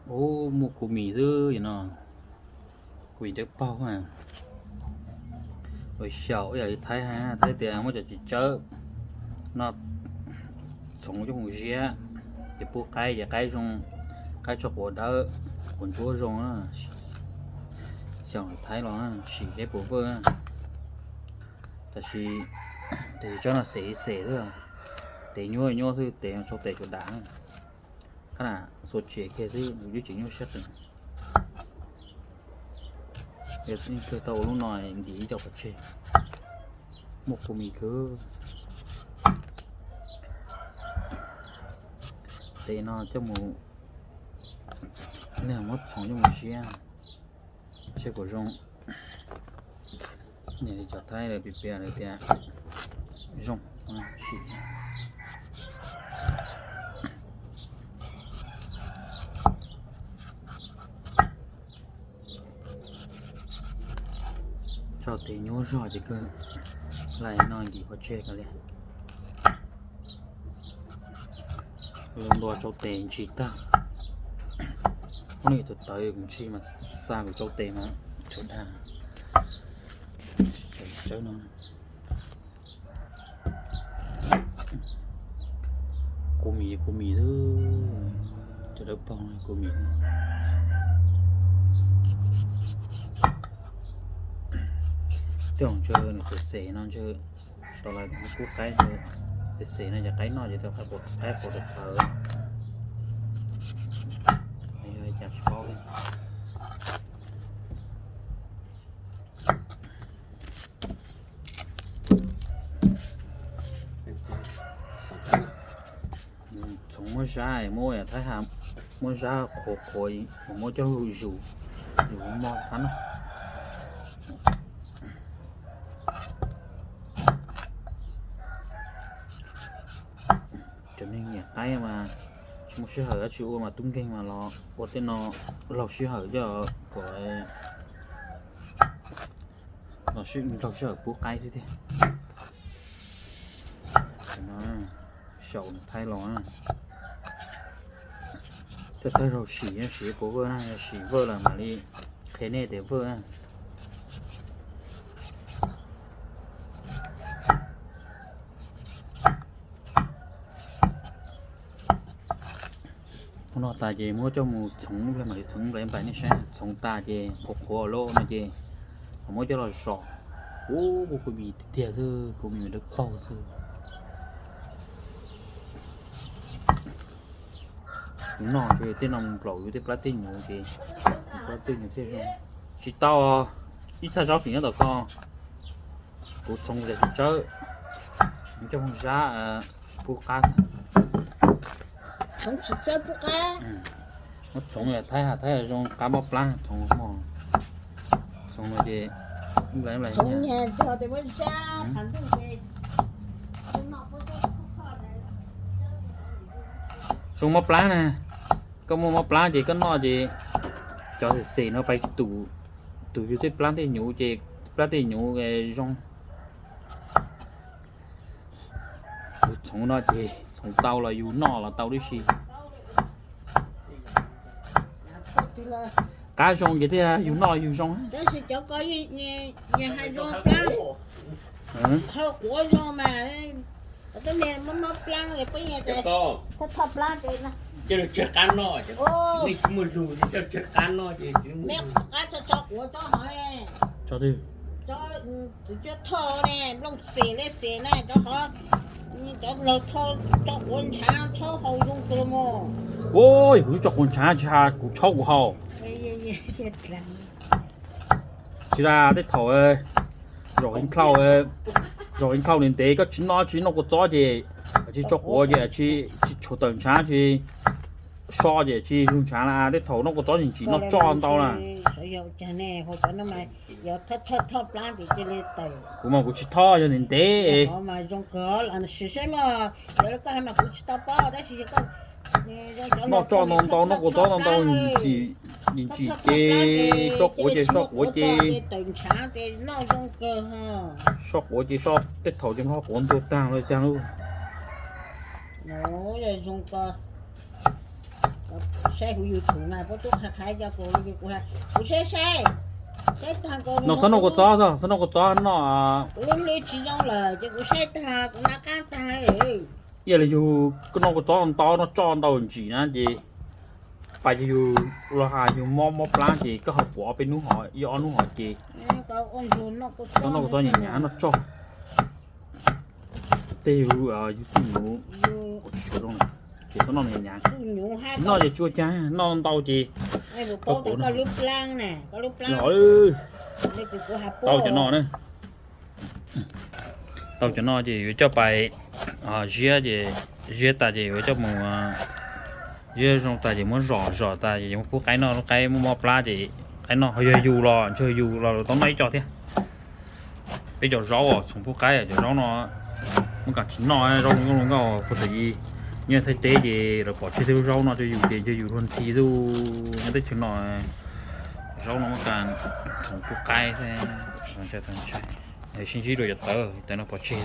Ub, muaj kua mis xwb no, kua mis dawb paug. Ua xyaum ib yam li Thaib hais, Thaib tias muab cov txiv tsawb no txhoov coj mus ziab, ces pub qaib ces qaib zoo, qaib tso quav dawb, quav ntsuab zoo. Xyaum Thaib los sim seb puas vwj. Tab sis, tab sis tsawb no xem xem xwb, tes nyuaj nyuaj xwb, tes tsau tes tsau dam. Qhab na, xuas tsiav kiag xwb, nws twb tseem nyuaj siab qees. Yog kawg tau ua lub no ntim ib co pov tseg, muaj kua mis kawg. Tes no coj mus, muab txhoov coj mus ziab, seb puas zoo. Niaj li cov Thaib lawv piav piav lawv tias zoo, sim. Tso tes nyuaj zog ces kawg, lais no ntim pov tseg ko li. Lub ntua tsau tes ntsis tag. Ub, nws tus tawv kuv ntshis mas xa kuv tsau tes mas tsau dag. Tsawb no, kua mis, kua mis xwb, cov dawb paug kua mis. Tej zaum ntshe nws xem xem no ntshe, rau lawv kub qaib ntshe xem xem no ces qaib noj ces tau qaib quav rau tawv. Yog cas tsis paub li. Txhoov muab zab, muab yam Thaib hais, muab zab qhuav qhuav, muab coj lug zus, zus mog thab no. Cov neeg nyiam qaib mas tsis muaj sij hawm dab tsi ua mas tub nkeeg mas los ua tej no laug sij hawm coj kom laug sij hawm pub qaib xwb tiag. Xyaum nws Thaib los, tej thawj zaug sim, sim puas vwj na, yog sim vwj lawm mam li qhia nej tias vwj na. Ub, no tas ces muab coj mus txhoov, mam li txhoov nplais nplais nej saib, txhoov tas ces qhuav qhuav lawm no ces muab coj los zom. Ub, kua mis tiag tiag xwb, kua mis dawb paug xwb. Yus noj ces tej no mus nplaum yus tej plab tej nyuv ces, plab tej nyuv thiaj zoo. Tsis tau, ib txhaj zaub tseem nyob tom ko. Kuv txhoov tes tsawb, coj mus zab pub qab. Txhoov tes tsawb pub qab. Muab txhoov Thaib, Thaib zoo qab mob plab, txhoov hmo, txhoov no ces nplai nplai. Zoo mob plab na, koj muaj mob plab ces koj noj ces cov xem xem no pais tus, tus yug tej plab tej nyuv ces plab tej nyuv zoo. Yus txhoov no ces txhoov tau los yus noj los tau tib si. Qab zoo ces thiaj yus noj yus zoo. Tab sis cov ko yeej hais zoo plab, hau quav zoo mas, cov tub me mob mob plab peb thoj plab ces, nej tsis muaj zug coj tseg qab noj ces, me qab tso tso quav tsob hov, tsis coj thoj ne, nplooj xes li xes na, cov hov, cov laug tso quav ntshav tshab hau zoo kawg mog. Ua, kuv tso quav ntshav tsis has kuv tshab kuv hau. Tsis tas tej thaum zaum heev nqhau, zaum heev nqhau ntev ntev koj tsis noj tsis noj kua txob ces tsis tso quav ces tsis tshuav tawm ntshav tsis so ces tsis lug ntshav na. Tej thaum noj kua txob ntsim noj tsoj ntau na. Kuv mas kuv tsis thoj yog ntev ntev. Noj tsoj ntau ntau noj kua txob ntau ntau ntsim ces so quav ces so quav ces so quav ces so tej thaum ces noj quav ntuag tag li cas lauj. Saib kuv YouTube mas puab tub qha qha cov kuv, kuv saib saib, saib tag kuv no xav noj kua txob, xav noj kua txob no. Kuv lub hlwb tsis zoo lawm ces kuv saib tag kuv nab qab tag. Yog li yug koj noj kua txob ntau, noj tsoj ntau ntsim na ces pas ces yug los has yug mob mob plab ces koj ho puam ob peb hnub hov, ib ob hnub hov ces txhob noj kua txob nyam nyam noj tsoj. Tej yug, yug txuj nyuv, tsis tshua zoo na, ces txhob noj nyam nyam. Tsis noj ces tsis ua cas, noj ntau ces koj puam no. Tau cov no na. Tau cov no ces yuav coj pais ziab ces, ziab tas ces yuav coj mus, ziab zoo tas ces muab zom, zom tas ces yuav muab pub qaib noj, lub qaib muaj mob plab ces qaib noj. Ho yog yus los, ntshe yus los tau noj ib co thiab. Peb cov zaub txhoov pub qaib, cov zaub no muab kam tsis noj, zaub zoo nkauj zoo nkauj puag thaum ub nyob Thaib teb ces lawv pov tseg tej lub zaub no rau yus ces ntshe yus luag ntxhi xwb. Nyob teb chaws no zaub no muab kam txhoov pub qaib xwb. Sib ntsib rau cov tawv, tawv no pov tseg.